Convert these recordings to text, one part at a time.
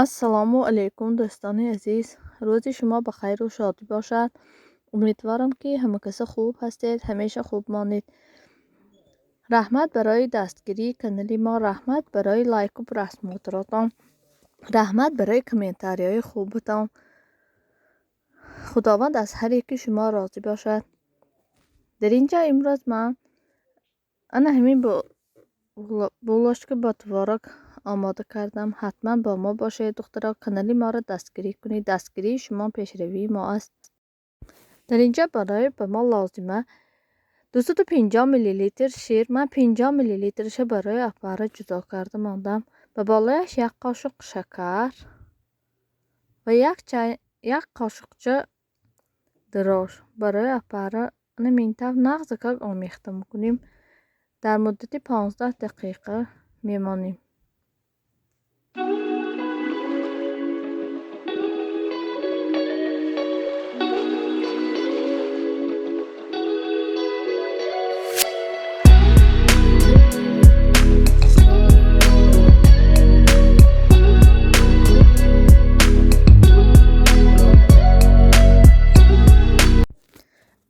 Ассалому алайкум, дӯстони азиз. Рӯзи шумо ба хайру шодӣ бошад. Умедворам, ки ҳамакаса хуб ҳастед, ҳамеша хуб монед. Раҳмат барои дастгирии канали мо, раҳмат барои лайку просмотротон, раҳмат барои комментарияҳои хубатон. Худованд аз ҳар яки шумо розӣ бошад. Дар ин ҷо имрӯз ман ана ҳамин булочка бо творог омода кардам. Ҳатман бо мо бошед, духтаро, канали моро дастгирӣ кунед. Дастгирии шумо пешравии мо аст. Дар ин ҷо барои ба мо лозима 250 миллилитр шир. Ман 50 миллилитрша барои опара ҷудо карда мондам. Ба болояш як қошуқ шакар ва як қошуқча дрож барои опара ҳамин тавр нағзакак омехта мекунем. Дар муддати 15 дақиқа мемонем.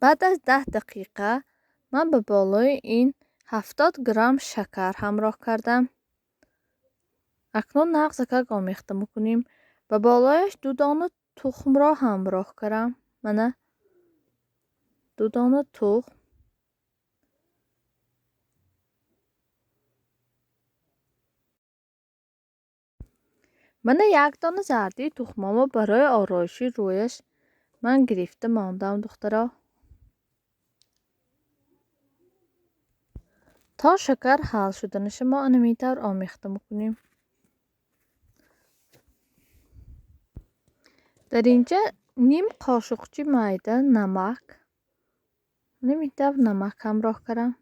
Баъд аз 10 дақиқа ман ба болои ин 70 грамм шакар ҳамроҳ кардам. Акнун нағзакак омехта мекунем. Ба болояш ду дона тухмро ҳамроҳ кардам. Мана ду дона тухм. Мана як дона зардии тухмамо барои ороиши рӯяш ман гирифта мондам, духтаро. То шакар ҳал шуданаша мо ҳамин тавр омехта мекунем. Дар ин ҷа ним қошуқчи майда намак, ҳамин тавр намак ҳамроҳ кардам.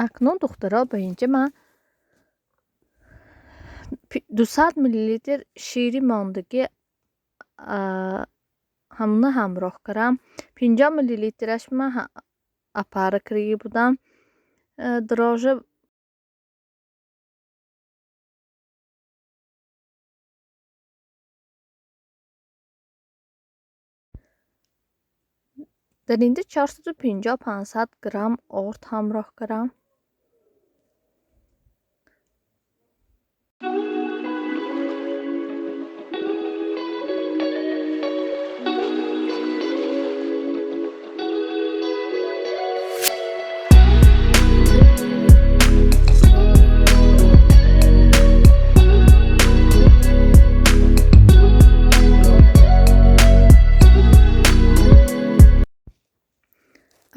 Акнун, духтаро, ба ин ҷа ман 200 миллилитр шири мондагӣ ҳамуна ҳамроҳ кардам. 50 миллилитраш ман опара кирагӣ будам. Дрожжа дар ин ҷа 450-500 грамм орд ҳамроҳ кардам.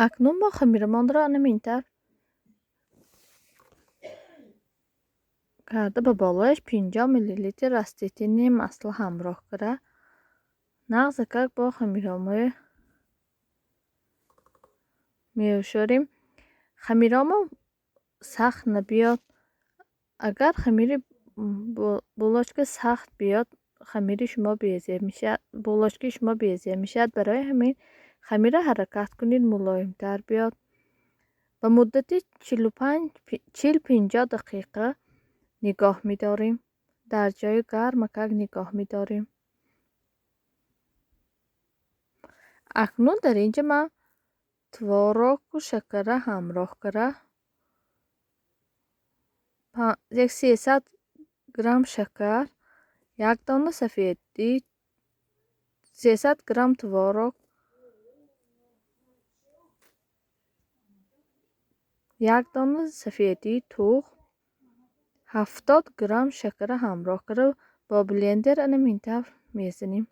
Акнун мо хамирамонро ҳамин тавр карда ба болояш 50 миллилитр растительное масло ҳамроҳ карда нағзакак бо хамиромои меошорем. Хамиромо сахт набиёд. Агар хамири булочка сахт биёд, хамири шумо безеб мешавад, булочкаи шумо безеб мешавад. Барои ҳамин хамира ҳаракат кунед мулоимтар биёд. Ба муддати 40-50 дақиқа нигоҳ медорем. Дар ҷои гармакак нигоҳ медорем. Акнун дар ин ҷа ман творогу шакара ҳамроҳ карда як 300 грамм шакар, як дона сафедӣ, 300 грамм творог, як дона сафедии тухм, 70 грамм шакара ҳамроҳ карда бо блендер ҳамин тавр мезанем.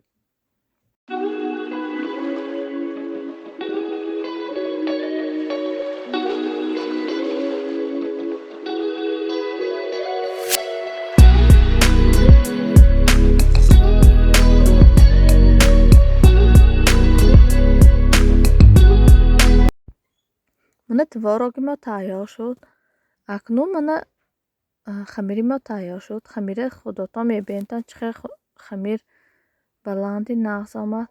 Мана твороги мо тайёр шуд. Акнун мана хамири мо тайёр шуд. Хамира худотон мебинедтон чӣ хел хамир баланди нағз омад.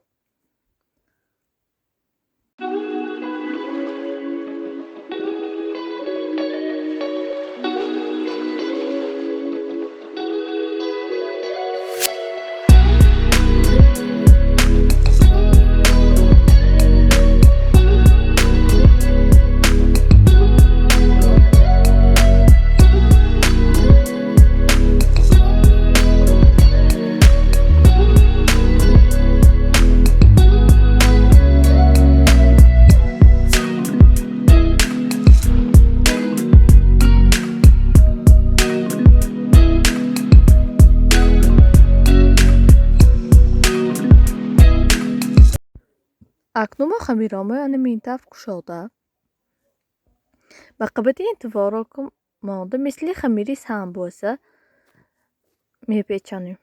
Хамиромои ана ин тараф кушода ба қабати ин творог монда мисли хамири самбуса мепечонем.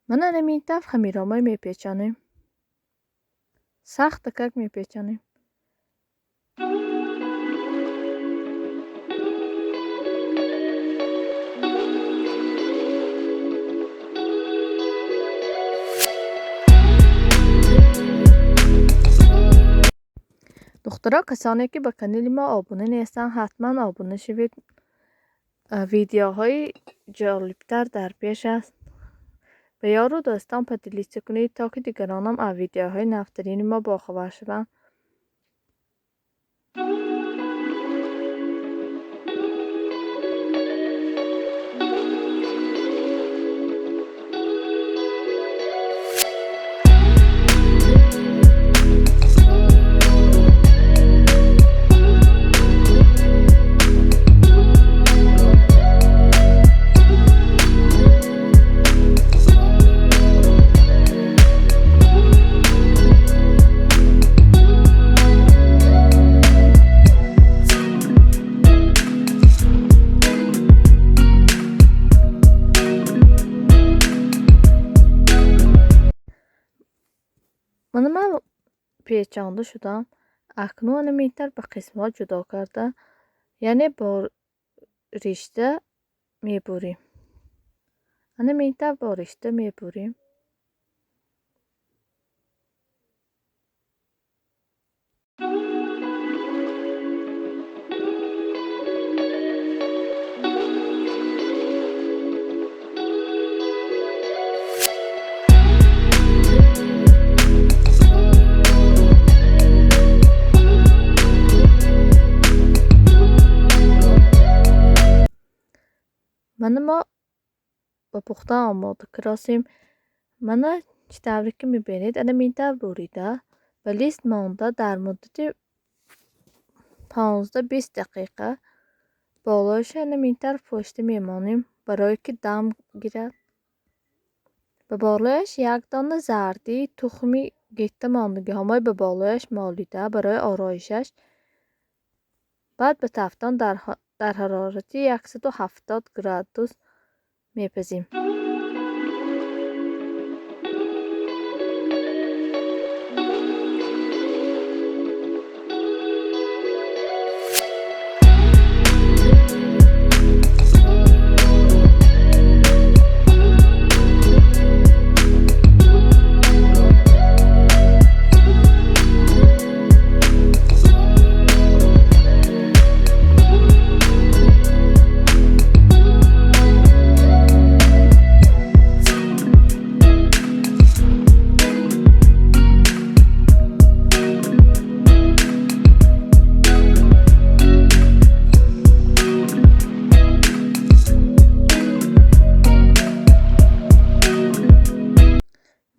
Мана ин тараф хамиромой мепечонем. Сахтакак мепечонем. Духтаро, касоне ки ба канали мо обуна нестанд, ҳатман обуна шавед. Видеоҳои ҷолибтар дар пеш аст. Ба ёру дӯстон поделиться кунед, то ки дигаронам аз видеоҳои навтарини мо бохабар шаванд. Мана ман печонда шудам. Акнун ана ин тараф ба қисмҳо ҷудо карда, яъне бо ришта мебурем. Ана ин тараф бо ришта мебурем. Мана мо ба пухтан омода кардосем. Мана чӣ тавре ки мебинед, ана ин тавр бурида ба лист монда дар муддати 15-20 дақиқа болояша ана ин тавр пӯшида мемонем, барое ки дам гирад. Ба болояш як дона зардии тухми гетта мондагиҳомой ба болояш молида барои ороишаш. Баъд ба тафтон дар ҳарорати 170 градус мепазем.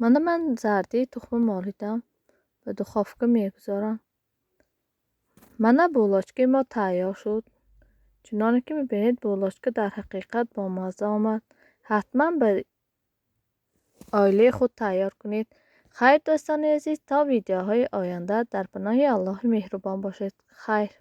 Мана ман зардии тухма молидам, ба духовка мегузорам. Мана булочкаи мо тайёр шуд. Чуноне ки мебинед, булочка дар ҳақиқат бомазза омад. Ҳатман ба оилаи худ тайёр кунед. Хайр, дӯстони азиз, то видеоҳои оянда дар паноҳи Аллоҳи меҳрубон бошед. Хайр.